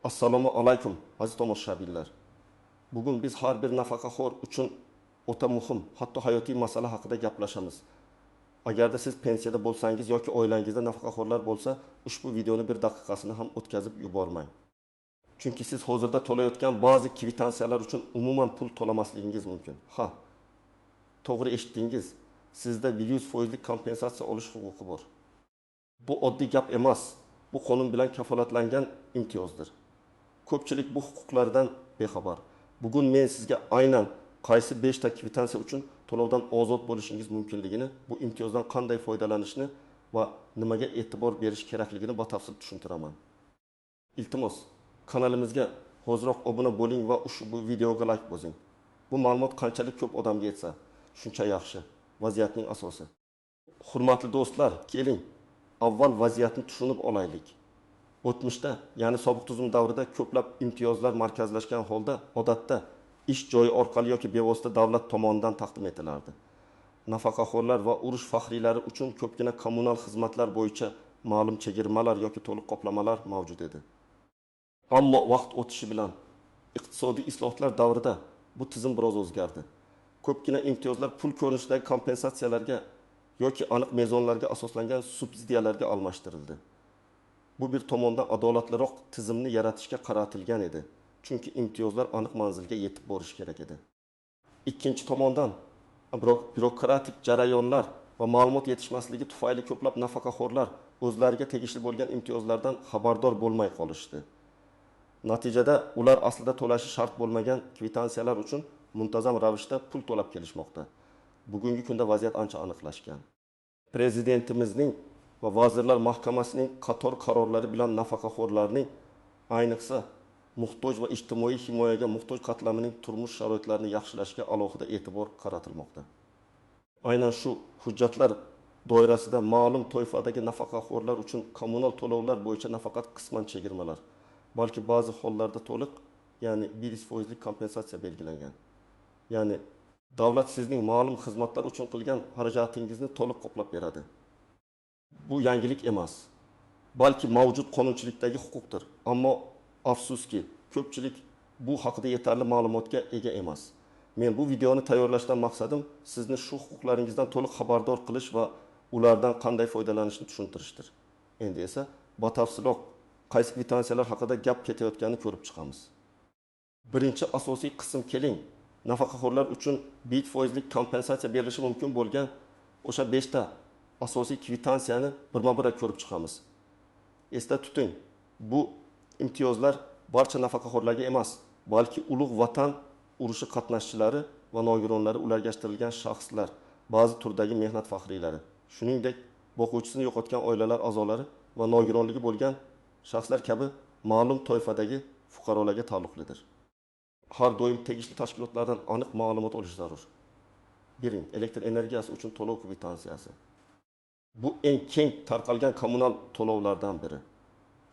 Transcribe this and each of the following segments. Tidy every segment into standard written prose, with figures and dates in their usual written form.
Assalomu alaykum, aziz tomoshabinlar. Bugun biz har bir nafaqaxo'r uchun o'ta muhim, hatto hayotiy masala haqida gaplashamiz. Agarda siz pensiyada bo'lsangiz yoki oilangizda nafaqaxo'rlar bo'lsa, ushbu videoni bir daqiqasini ham o'tkazib yubormang. Chunki siz hozirda to'layotgan ba'zi kvitansiyalar uchun umuman pul to'lamasligingiz mumkin. Ha, to'g'ri eshitdingiz. Sizda 100% kompensatsiya olish huquqi bor. Bu oddiy gap emas. Bu qonun bilan kafolatlangan imtiyozdir. Ko'pchilik bu huquqlardan bexabar. Bugun men sizga aynan qaysi 5 ta kvitansiya uchun to'lovdan ozod bo'lishingiz mumkinligini, bu imtiyozdan qanday foydalanishni va nimaga e'tibor berish kerakligini batafsil tushuntiraman. Iltimos, kanalimizga hoziroq obuna bo'ling va ushbu videoga like bosing. Bu ma'lumot qanchalik ko'p odamga yetsa, shuncha yaxshi. Vaziyatning asosi. Hurmatli do'stlar, keling, avval vaziyatni tushunib olaylik. O'tmishda, ya'ni sobiq tuzum davrida ko'plab imtiyozlar markazlashgan holda odatda ish joyi orqali yoki bevosita davlat tomonidan taqdim etilardi. Nafaqaxo'rlar va urush faxriylari uchun ko'pgina kommunal xizmatlar bo'yicha ma'lum chegirmalar yoki to'liq qoplamalar mavjud edi. Ammo vaqt o'tishi bilan iqtisodiy islohotlar davrida bu tizim biroz o'zgardi. Ko'pgina imtiyozlar pul ko'rinishidagi kompensatsiyalarga yoki aniq mezonlarga asoslangan subsidiyalarga almashtirildi. Bu bir tomondan adolatliroq tizimni yaratishga qaratilgan edi. Chunki imtiyozlar aniq manzilga yetib borishi kerak edi. Ikkinchi tomondan byurokratik jarayonlar va ma'lumot yetishmasligi tufayli ko'plab nafaqaxo'rlar o'zlariga tegishli bo'lgan imtiyozlardan xabardor bo'lmay qolishdi. Natijada ular aslida to'lashi shart bo'lmagan kvitansiyalar uchun muntazam ravishda pul to'lab kelishmoqda. Bugungi kunda vaziyat ancha aniqlashgan. Prezidentimizning va Vazirlar Mahkamasining qator qarorlari bilan nafaqaxo'rlarning, ayniqsa muhtoj va ijtimoiy himoyaga muhtoj qatlamining turmush sharoitlarini yaxshilashga alohida e'tibor qaratilmoqda. Aynan shu hujjatlar doirasida ma'lum toifadagi nafaqaxo'rlar uchun kommunal to'lovlar bo'yicha nafaqat qisman chegirmalar, balki ba'zi hollarda to'liq, ya'ni 100% kompensatsiya belgilangan. Ya'ni davlat sizning ma'lum xizmatlar uchun qilgan xarajatingizni to'liq qoplab beradi. Bu yangilik emas, balki mavjud qonunchilikdagi huquqdir. Ammo afsuski, ko'pchilik bu haqida yetarli ma'lumotga ega emas. Men bu videoni tayyorlashdan maqsadim sizni shu huquqlaringizdan to'liq xabardor qilish va ulardan qanday foydalanishni tushuntirishdir. Endi esa batafsilroq qaysi kvitansiyalar haqida gap ketayotganini ko'rib chiqamiz. Birinchi asosiy qism, keling, nafaqaxo'rlar uchun 1% kompensatsiya berilishi mumkin bo'lgan o'sha 5 ta asosiy kvitansiyani birma-bir ko'rib chiqamiz. Esda tuting, bu imtiyozlar barcha nafaqaxo'rlarga emas, balki Ulug' Vatan urushi qatnashchilari va nogironlari, ulargashtirilgan shaxslar, ba'zi turdagi mehnat faxriylari, shuningdek, boquvchisini yo'qotgan oilalar a'zolari va nogironligi bo'lgan shaxslar kabi ma'lum toifadagi fuqarolarga taalluqlidir. Har doim tegishli tashkilotlardan aniq ma'lumot olish zarur. Biring, elektr energiyasi uchun to'lov kvitansiyasi. Bu eng keng tarqalgan kommunal to'lovlardan biri.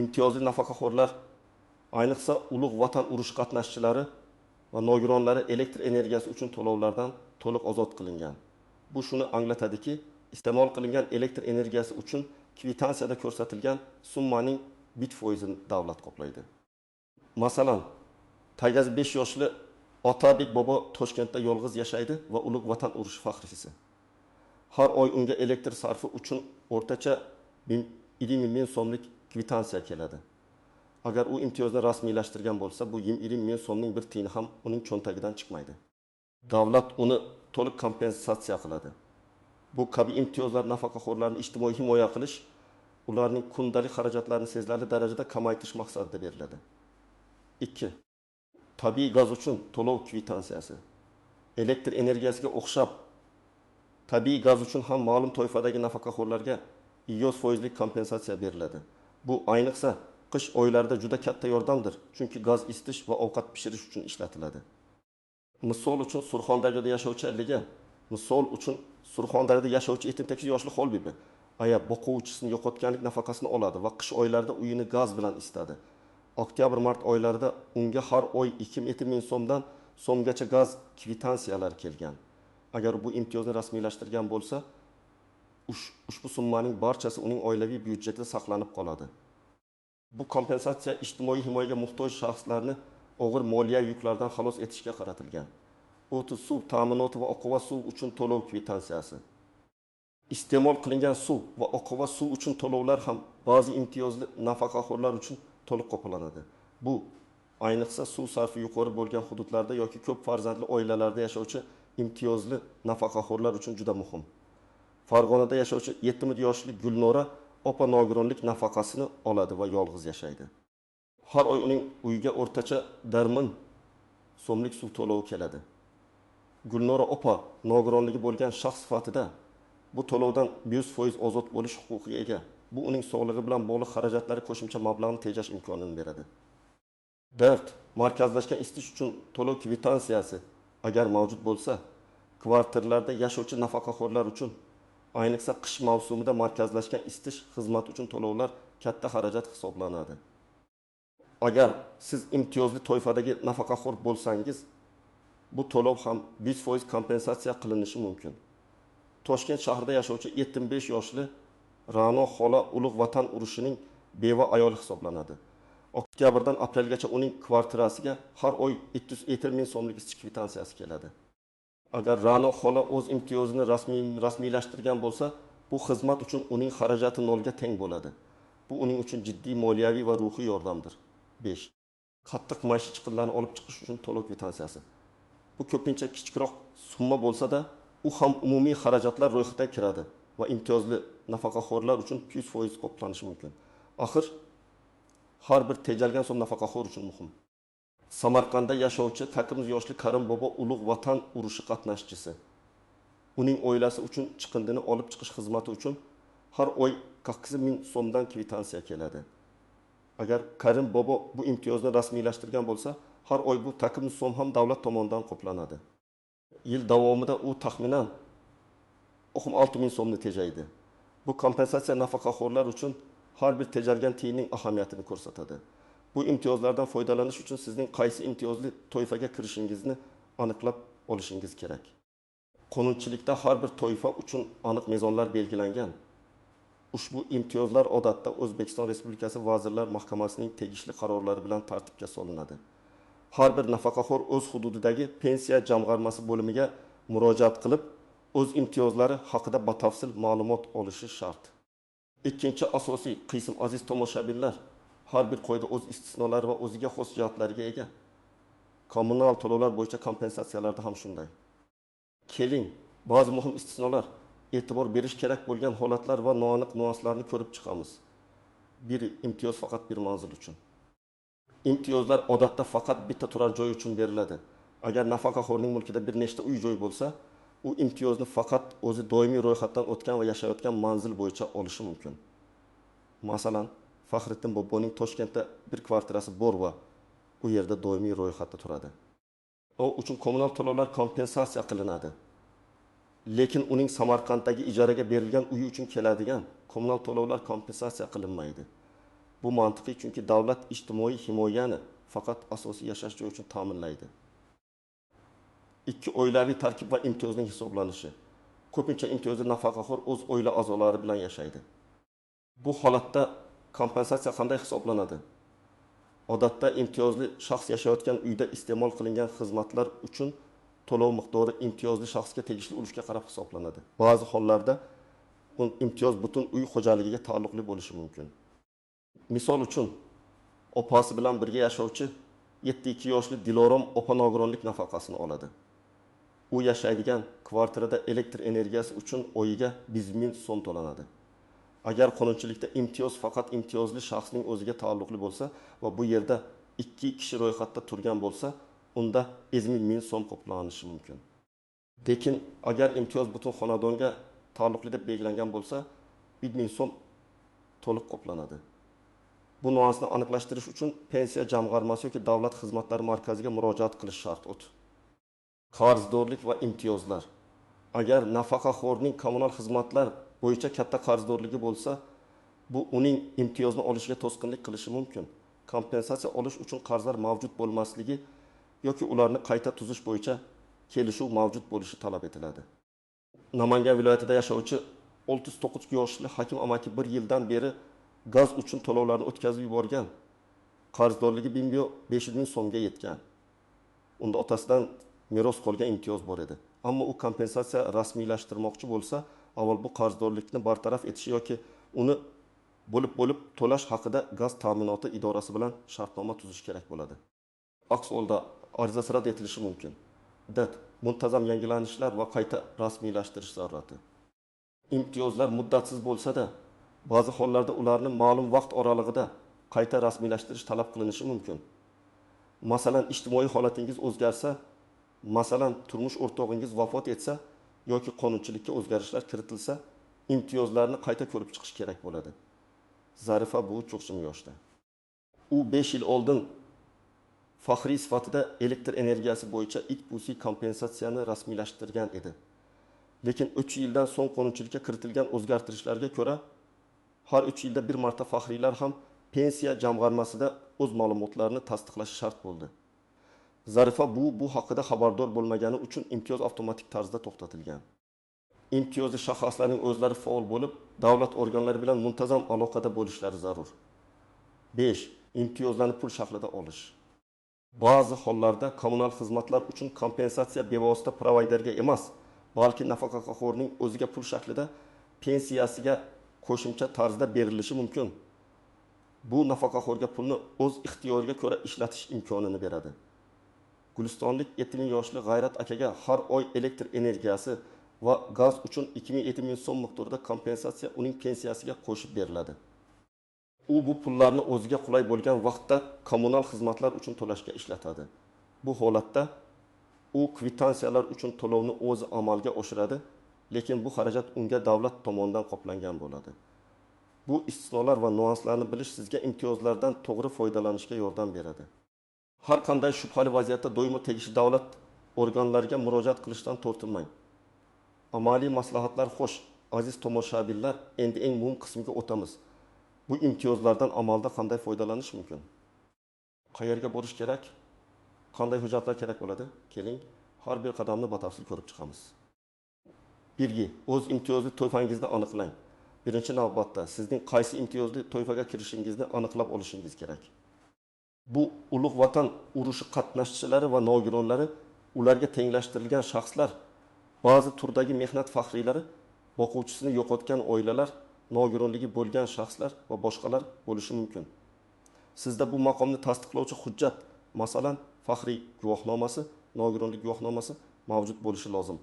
Imtiyozli nafaqaxo'rlar, ayniqsa Ulug' Vatan urushi qatnashchilari va nogironlari elektr energiyasi uchun to'lovlardan to'liq ozod qilingan. Bu shuni anglatadiki, iste'mol qilingan elektr energiyasi uchun kvitansiyada ko'rsatilgan summaning 1%ni davlat qoplaydi. Masalan, tagazi 5 yoshli Otabek bobo Toshkentda yolg'iz yashaydi va Ulug' Vatan urushi faxriysi. Har oy unga elektr sarfi uchun o'rtacha 20 ming so'mlik kvitansiya keladi. Agar u imtiyozni rasmiylashtirgan bo'lsa, bu 20 ming so'mning bir tiyini ham uning cho'ntagidan chiqmaydi. Davlat uni to'liq kompensatsiya qiladi. Bu kabi imtiyozlar nafaqaxo'rlarni ijtimoiy himoya qilish, ularning kundalik xarajatlarini sezilarli darajada kamaytirish maqsadida beriladi. 2. Tabiiy gaz uchun to'lov kvitansiyasi. Elektr energiyasiga o'xshab tabiiy gaz uchun ham ma'lum toifadagi nafaqaxo'rlarga 100% kompensatsiya beriladi. Bu ayniqsa qish oylarida juda katta yordamdir, chunki gaz isitish va ovqat pishirish uchun ishlatiladi. Misol uchun Surxondaryoda yashovchi Surxondaryoda yashovchi 78 yoshli Xolbibi aya boquvchisini yo'qotganlik nafaqasini oladi va qish oylarida uyini gaz bilan isitadi. Oktyabr-mart oylarida unga har oy 2 ming so'mdan so'mgacha gaz kvitansiyalari kelgan. Agar bu imtiyozni rasmiylashtirgan bo'lsa, ushbu summaning barchasi uning oilaviy byudjetida saqlanib qoladi. Bu kompensatsiya ijtimoiy himoyaga muhtoj shaxslarni og'ir moliyaviy yuklardan xalos etishga qaratilgan. O't, suv ta'minoti va oqova suv uchun to'lov kvitansiyasi. Iste'mol qilingan suv va oqova suv uchun to'lovlar ham ba'zi imtiyozli nafaqaxo'rlar uchun to'liq qoplanadi. Bu ayniqsa suv sarfi yuqori bo'lgan hududlarda yoki ko'p farzandli oilalarda yashovchi imtiyozli nafaqaxo'rlar uchun juda muhim. Farg'onada yashovchi 70 yoshli Gulnora opa nogironlik nafaqasini oladi va yolg'iz yashaydi. Har oy uning uyiga o'rtacha 1,5 so'mlik suv to'lovi keladi. Gulnora opa nogironligi bo'lgan shaxs sifatida bu to'lovdan 100% ozod bo'lish huquqiga ega. Bu uning sog'lig'i bilan bog'liq xarajatlari qo'shimcha mablag'ni tejash imkonini beradi. 4. Markazlashgan isitish uchun to'lov kvitansiyasi agar mavjud bo'lsa, kvartirlarda yashovchi nafaqaxo'rlar uchun, ayniqsa qish mavsumida markazlashgan isitish xizmati uchun to'lovlar katta xarajat hisoblanadi. Agar siz imtiyozli toifadagi nafaqaxo'r bo'lsangiz, bu to'lov ham 100% kompensatsiya qilinishi mumkin. Toshkent shahrida yashovchi 75 yoshli Ra'no xola Ulug' Vatan urushining beva ayoli hisoblanadi. Oktyabrdan aprelgacha uning kvartirasiga har oy 250 ming so'mlik isitish kvitansiyasi keladi. Agar Ra'no xola o'z imtiyozini rasmiylashtirgan bo'lsa, bu xizmat uchun uning xarajati nolga teng bo'ladi. Bu uning uchun jiddiy moliyaviy va ruhiy yordamdir. 5. Qattiq maishiy chiqindilarni olib chiqish uchun to'lov kvitansiyasi. Bu ko'pincha kichikroq summa bo'lsa-da, u ham umumiy xarajatlar ro'yxatiga kiradi va imtiyozli nafaqaxo'rlar uchun 100% qoplanishi mumkin. Axir har bir tejalgan so'm nafaqaxo'r uchun muhim. Samarqandda yashovchi 8 yoshli Karim bobo Ulug' Vatan urushi qatnashchisi. Uning oilasi uchun chiqindini olib chiqish xizmati uchun har oy 40 ming so'mdan kvitansiya keladi. Agar Karim bobo bu imtiyozni rasmiylashtirgan bo'lsa, har oy bu 8 so'm ham davlat tomonidan qoplanadi. Yil davomida u taxminan 6 ming so'mni tejaydi. Bu kompensatsiya nafaqaxo'rlar uchun har bir tejalgan tiyinning ahamiyatini ko'rsatadi. Bu imtiyozlardan foydalanish uchun sizning qaysi imtiyozli toifaga kirishingizni aniqlab olishingiz kerak. Qonunchilikda har bir toifa uchun aniq mezonlar belgilangan. Ushbu imtiyozlar odatda O'zbekiston Respublikasi Vazirlar Mahkamasining tegishli qarorlari bilan tartibga solinadi. Har bir nafaqaxo'r o'z hududidagi pensiya jamg'armasi bo'limiga murojaat qilib, o'z imtiyozlari haqida batafsil ma'lumot olishi shart. Ikkinchi asosiy qism, aziz tomoshabinlar, har bir qoida o'z istisnolari va o'ziga xos jihatlariga ega. Kommunal to'lovlar bo'yicha kompensatsiyalarda ham shunday. Keling, ba'zi muhim istisnolar, e'tibor berish kerak bo'lgan holatlar va noaniq nuanslarni ko'rib chiqamiz. Bir imtiyoz faqat bir manzil uchun. Imtiyozlar odatda faqat bitta turar joy uchun beriladi. Agar nafaqaxo'rning mulkida bir nechta uy joy bo'lsa, u imtiyozni faqat o'zi doimiy ro'yxatdan o'tgan va yashayotgan manzil bo'yicha olishi mumkin. Masalan, Faxriddin boboning Toshkentda bir kvartirasi bor va u yerda doimiy ro'yxatda turadi. U uchun kommunal to'lovlar kompensatsiya qilinadi. Lekin uning Samarqanddagi ijaraga berilgan uyi uchun keladigan kommunal to'lovlar kompensatsiya qilinmaydi. Bu mantiqiy, chunki davlat ijtimoiy himoyani faqat asosiy yashash joyi uchun ta'minlaydi. Ikki oilaviy tarkib va imtiyozning hisoblanishi. Ko'pincha imtiyozli nafaqaxo'r o'z oila a'zolari bilan yashaydi. Bu holatda kompensatsiya qanday hisoblanadi? Odatda imtiyozli shaxs yashayotgan uyda iste'mol qilingan xizmatlar uchun to'lov miqdori imtiyozli shaxsga tegishli ulushga qarab hisoblanadi. Ba'zi hollarda imtiyoz butun uy xo'jaligiga taalluqli bo'lishi mumkin. Misol uchun, opasi bilan birga yashovchi 72 yoshli Dilorom opa nogironlik nafaqasini oladi. U yashaydigan kvartirada elektr energiyasi uchun oyiga 100 ming so'm to'lanadi. Agar qonunchilikda imtiyoz faqat imtiyozli shaxsning o'ziga taalluqli bo'lsa va bu yerda 2 kishi ro'yxatda turgan bo'lsa, unda 100 ming so'm qoplanishi mumkin. Lekin agar imtiyoz butun xonadonga taalluqli deb belgilangan bo'lsa, 1 ming so'm to'liq qoplanadi. Bu nuansni aniqlashtirish uchun pensiya jamg'armasi yoki davlat xizmatlari markaziga murojaat qilish shart. Qarzdorlik va imtiyozlar. Agar nafaqaxo'rning kommunal xizmatlar bo'yicha katta qarzdorligi bo'lsa, bu uning imtiyozni olishiga to'sqinlik qilishi mumkin. Kompensatsiya olish uchun qarzlar mavjud bo'lmasligi yoki ularni qayta tuzish bo'yicha kelishuv mavjud bo'lishi talab etiladi. Namangan viloyatida yashovchi 69 yoshli Hakim amaki bir yildan beri gaz uchun to'lovlarni o'tkazib yuborgan. Qarzdorligi 500 ming so'mga yetgan. Unda otasidan meros qolgan imtiyoz bor edi. Ammo u kompensatsiya rasmiylashtirmoqchi bo'lsa, avval bu qarzdorlikni bartaraf etishi yoki uni bo'lib-bo'lib to'lash haqida gaz ta'minoti idorasi bilan shartnoma tuzishi kerak bo'ladi. Aks holda arizasi rad etilishi mumkin. D. Muntazam yangilanishlar va qayta rasmiylashtirish zarurati. Imtiyozlar muddatsiz bo'lsa-da, ba'zi hollarda ularni ma'lum vaqt oralig'ida qayta rasmiylashtirish talab qilinishi mumkin. Masalan, ijtimoiy holatingiz o'zgarsa, masalan, turmush o'rtog'ingiz vafot etsa yoki qonunchilikka o'zgarishlar kiritilsa, imtiyozlarni qayta ko'rib chiqish kerak bo'ladi. Zarifa buvi cho'qchim yoshda. U 5 yil oldin faxriy sifatida elektr energiyasi bo'yicha ITPUSI kompensatsiyani rasmiylashtirgan edi. Lekin 3 yildan so'ng qonunchilikka kiritilgan o'zgartirishlarga ko'ra, har 3 yilda bir marta faxriylar ham pensiya jamg'armasida o'z ma'lumotlarini tasdiqlashi shart bo'ldi. Zarifa buvi bu haqida xabardor bo'lmagani uchun imtiyoz avtomatik tarzda to'xtatilgan. Imtiyozli shaxslarning o'zlari faol bo'lib, davlat organlari bilan muntazam aloqada bo'lishlari zarur. 5. Imtiyozlarni pul shaklida olish. Ba'zi hollarda kommunal xizmatlar uchun kompensatsiya bevosita provayderga emas, balki nafaqaxo'rning o'ziga pul shaklida pensiyasiga qo'shimcha tarzda berilishi mumkin. Bu nafaqaxo'rga pulni o'z ixtiyoriga ko'ra ishlatish imkonini beradi. Gulistonlik 70 yoshli G'ayrat akaga har oy elektr energiyasi va gaz uchun 2007 ming so'm miqdorida kompensatsiya uning pensiyasiga qo'shib beriladi. U bu pullarni o'ziga qulay bo'lgan vaqtda kommunal xizmatlar uchun to'lashga ishlatadi. Bu holatda u kvitansiyalar uchun to'lovni o'zi amalga oshiradi, lekin bu xarajat unga davlat tomonidan qoplangan bo'ladi. Bu istisnolar va nuanslarni bilish sizga imtiyozlardan to'g'ri foydalanishga yordam beradi. Har qanday shubhali vaziyatda doimo tegishli davlat organlariga murojaat qilishdan tortinmang. Amaliy maslahatlar xo'sh, aziz tomoshabinlar, endi eng muhim qismiga o'tamiz. Bu imtiyozlardan amalda qanday foydalanish mumkin? Qayerga borish kerak? Qanday hujjatlar kerak bo'ladi? Keling, har bir qadamni batafsil ko'rib chiqamiz. Belgi, o'z imtiyozli toifangizni aniqlang. Birinchi navbatda sizning qaysi imtiyozli toifaga kirishingizni aniqlab olishingiz kerak. Bu Ulug' Vatan urushi qatnashchilari va nogironlari, ularga tenglashtirilgan shaxslar, ba'zi turdagi mehnat faxriylari, boquvchisini yo'qotgan oilalar, nogironligi bo'lgan shaxslar va boshqalar bo'lishi mumkin. Sizda bu maqomni tasdiqlovchi hujjat, masalan, faxriy guvohnomasi, nogironlik guvohnomasi mavjud bo'lishi lozim.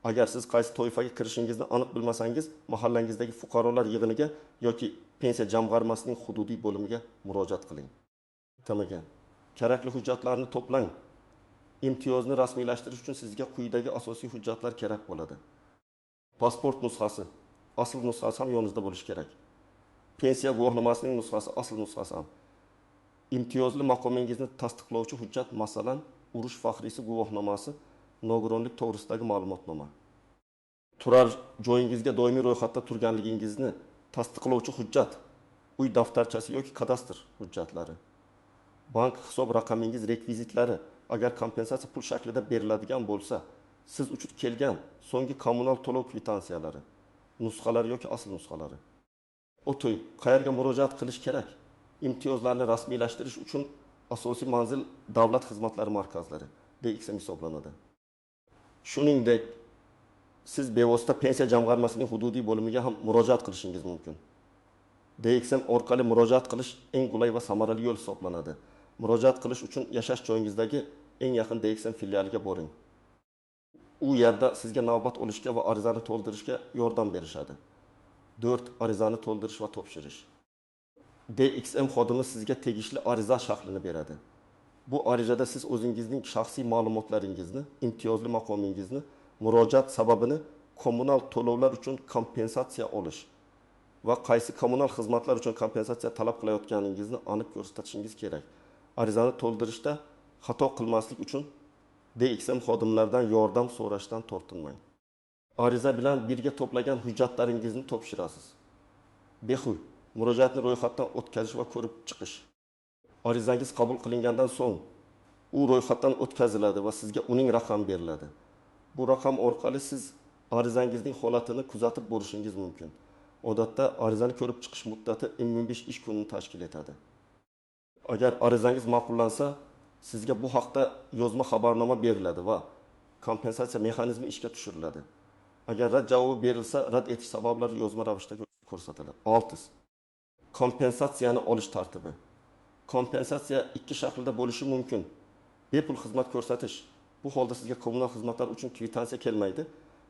Agar siz qaysi toifaga kirishingizni aniq bilmasangiz, mahallangizdagi fuqarolar yig'iniga yoki pensiya jamg'armasining hududiy bo'limiga murojaat qiling. Tamagan. Kerakli hujjatlarni to'plang. Imtiyozni rasmiylashtirish uchun sizga quyidagi asosiy hujjatlar kerak bo'ladi. Pasport nusxasi, asl nusxasi ham yoningizda bo'lishi kerak. Pensiya guvohnomasining nusxasi, asl nusxasi ham. Imtiyozli maqomingizni tasdiqlovchi hujjat, masalan, urush faxriysi guvohnomasi, nogironlik to'g'risidagi ma'lumotnoma. Turar joyingizga doimiy ro'yxatda turganligingizni tasdiqlovchi hujjat, uy daftarchasi yoki kadastr hujjatlari. Bank hisob raqamingiz rekvizitlari, agar kompensatsiya pul shaklida beriladigan bo'lsa, siz uchun kelgan so'nggi kommunal to'lov kvitansiyalari, nusxalari yoki asl nusxalari. O'toy, qayerga murojaat qilish kerak? Imtiyozlarni rasmiylashtirish uchun asosiy manzil davlat xizmatlari markazlari DXM hisoblanadi. Shuningdek, siz bevosita pensiya jamg'armasining hududiy bo'limiga ham murojaat qilishingiz mumkin. DXM orqali murojaat qilish eng qulay va samarali yo'l hisoblanadi. Murojaat qilish uchun yashash joyingizdagi eng yaqin DXM filialiga boring. U yerda sizga navbat olishga va arizani to'ldirishga yordam berishadi. 4. Arizani to'ldirish va topshirish. DXM xodimi sizga tegishli ariza shaklini beradi. Bu arizada siz o'zingizning shaxsiy ma'lumotlaringizni, imtiyozli maqomingizni, murojaat sababini, kommunal to'lovlar uchun kompensatsiya olish va qaysi kommunal xizmatlar uchun kompensatsiya talab qilayotganingizni aniq ko'rsatishingiz kerak. Arizani to'ldirishda xato qilmaslik uchun DXM xodimlaridan yordam so'rashdan tortinmang. Ariza bilan birga to'plagan hujjatlaringizni topshirasiz. Bexuy, murojaatni ro'yxatdan o'tkazish va ko'rib chiqish. Arizangiz qabul qilingandan so'ng u ro'yxatdan o'tkaziladi va sizga uning raqami beriladi. Bu raqam orqali siz arizangizning holatini kuzatib borishingiz mumkin. Odatda arizani ko'rib chiqish muddati 15 ish kunini tashkil etadi. Agar arizangiz ma'qullansa, sizga bu haqda yozma xabarnoma beriladi va kompensatsiya mexanizmi ishga tushiriladi. Agar rad javobi berilsa, rad etish sabablari yozma ravishda ko'rsatiladi. 6. Kompensatsiyani olish tartibi. Kompensatsiya ikki shaklda bo'lishi mumkin. Bepul xizmat ko'rsatish. Bu holda sizga kommunal xizmatlar uchun kvitansiya kelmaydi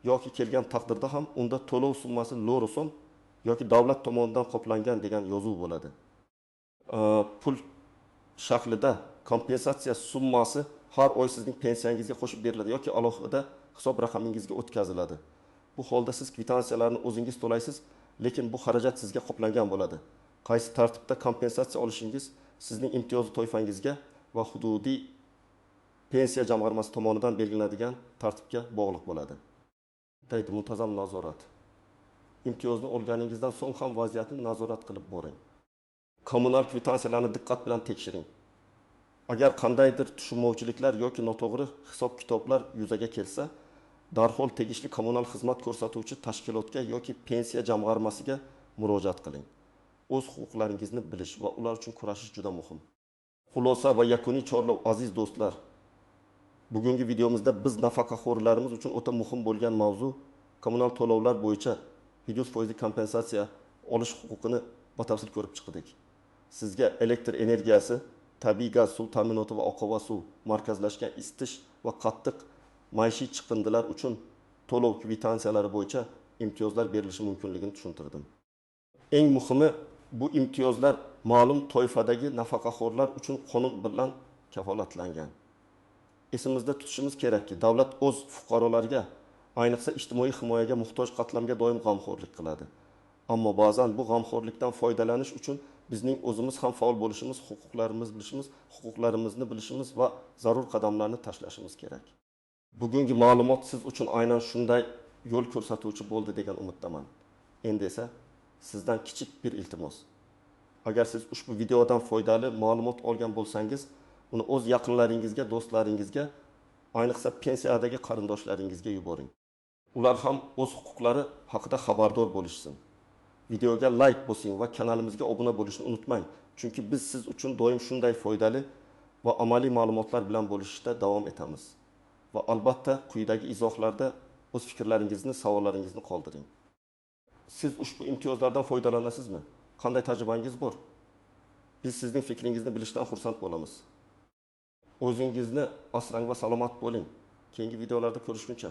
yoki kelgan taqdirda ham unda to'lov summasi lori so'm yoki davlat tomonidan qoplangan degan yozuv bo'ladi. Pul shaklida kompensatsiya summasi har oy sizning pensiyangizga qo'shib beriladi yoki alohida hisob raqamingizga o'tkaziladi. Bu holda siz kvitansiyalarni o'zingiz to'laysiz, lekin bu xarajat sizga qoplangan bo'ladi. Qaysi tartibda kompensatsiya olishingiz sizning imtiyozli toifangizga va hududiy pensiya jamg'armasi tomonidan belgilanadigan tartibga bog'liq bo'ladi. Deydi muntazam nazorat. Imtiyozni olganingizdan so'ng ham vaziyatni nazorat qilib boring. Kommunal kvitansiyalarni diqqat bilan tekshiring. Agar qandaydir tushunmovchiliklar yoki noto'g'ri hisob-kitoblar yuzaga kelsa, darhol tegishli kommunal xizmat ko'rsatuvchi tashkilotga yoki pensiya jamg'armasiga murojaat qiling. O'z huquqlaringizni bilish va ular uchun kurashish juda muhim. Xulosa va yakuniy chorlov aziz do'stlar. Bugungi videomizda biz nafaqaxo'rlarimiz uchun o'ta muhim bo'lgan mavzu kommunal to'lovlar bo'yicha 100% kompensatsiya olish huquqini batafsil ko'rib chiqdik. Sizga elektr energiyasi, tabiiy gaz, suv ta'minoti va oqova suv, markazlashgan isitish va qattiq maishiy chiqindilar uchun to'lov kvitansiyalari bo'yicha imtiyozlar berilishi mumkinligini tushuntirdim. Eng muhimi, bu imtiyozlar ma'lum toifadagi nafaqaxo'rlar uchun qonun bilan kafolatlangan. Esimizda tutishimiz kerakki, davlat o'z fuqarolariga, ayniqsa ijtimoiy himoyaga muhtoj qatlamga doim g'amxo'rlik qiladi. Ammo ba'zan bu g'amxo'rlikdan foydalanish uchun bizning o'zimiz ham faol bo'lishimiz, huquqlarimizni bilishimiz va zarur qadamlarni tashlashimiz kerak. Bugungi ma'lumot siz uchun aynan shunday yo'l ko'rsatuvchi bo'ldi degan umiddaman. Endi esa sizdan kichik bir iltimos. Agar siz ushbu videodan foydali ma'lumot olgan bo'lsangiz, uni o'z yaqinlaringizga, do'stlaringizga, ayniqsa pensiyadagi qarindoshlaringizga yuboring. Ular ham o'z huquqlari haqida xabardor bo'lishsin. Videoga like bosing va kanalimizga obuna bo'lishni unutmang. Chunki biz siz uchun doim shunday foydali va amaliy ma'lumotlar bilan bo'lishishda davom etamiz. Va albatta quyidagi izohlarda o'z fikrlaringizni, savollaringizni qoldiring. Siz ushbu imtiyozlardan foydalanasizmi? Qanday tajribangiz bor? Biz sizning fikringizni bilishdan xursand bo'lamiz. O'zingizni asrang va salomat bo'ling. Keyingi videolarda ko'rishguncha.